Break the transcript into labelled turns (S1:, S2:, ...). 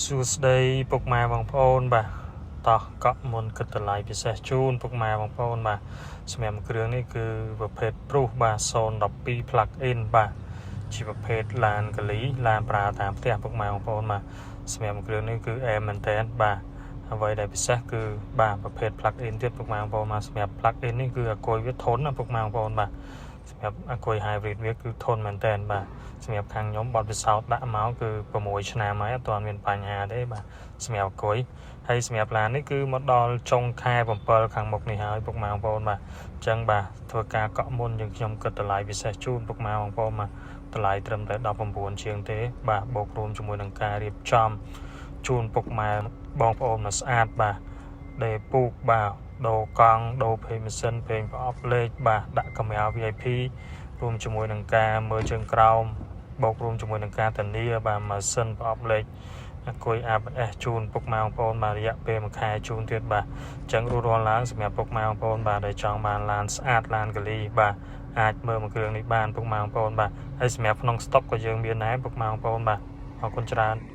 S1: សួស្តីពុកម៉ែបងប្អូនបាទតោះកក់មុនគិតតម្លៃពិសេសជូនពុកម៉ែបងប្អូនបាទសម្រាប់គ្រឿងនេះគឺប្រភេទ Prius បាទ012 plug in បាទជាប្រភេទឡានកលីឡានប្រើតាមផ្ទះពុកម៉ែបងប្អូនបាទសម្រាប់គ្រឿងនេះគឺអែមមែនតើបាទអ្វីដែលពិសេសគឺបាទប្រភេទ plug in ទៀតពុកម៉ែបងប្អូនបាទសម្រាប់ plug in នេះគឺអាគុយវាធន់ណាពុកម៉ែបងប្អូនបាទសម្រាប់អាគុយ hybrid វាគឺធន់មែនតើបាទសម្រាប់ខាងខ្ញុំបទពិសោធន៍ដាក់មកគឺ6ឆ្នាំហើយអត់ទាន់មានបញ្ហាទេបាទសម្រាប់អាគុយហើយសម្រាប់ឡាននេះគឺមកដល់ចុងខែ7ខាងមុខនេះហើយពុកម៉ែបងប្អូនបាទអញ្ចឹងបាទធ្វើការកក់មុនយើងខ្ញុំគិតតម្លៃពិសេសជូនពុកម៉ែបងប្អូនបាទតម្លៃត្រឹមតែ19ជាងទេបាទបូករួមជាមួយនឹងការរៀបចំជូនពុកម៉ែបងប្អូនមកស្អាតបាទដេពូកបាទដូរកង់ដូរភេងម៉ាស៊ីនភេងប្រអប់លេខបាទដាក់កាមេរ៉ា VIP រួមជាមួយនឹងការមើលជើងក្រោមបូករួមជាមួយនឹងការធានាបាទម៉ាស៊ីនប្រអប់លេខអាគុយ ABS ជូនពុកម៉ែបងប្អូនបាទរយៈពេលមួយខែជូនទៀតបាទអញ្ចឹងរួចរាល់ឡើងសម្រាប់ពុកម៉ែបងប្អូនបាទដែលចង់បានឡានស្អាតឡានកលីបាទអាចមើលមួយគ្រឿងនេះបានពុកម៉ែបងប្អូនបាទហើយសម្រាប់ក្នុងស្តុកក៏យើងមានដែរពុកម៉ែបងប្អូនបាទអរគុណច្រើន។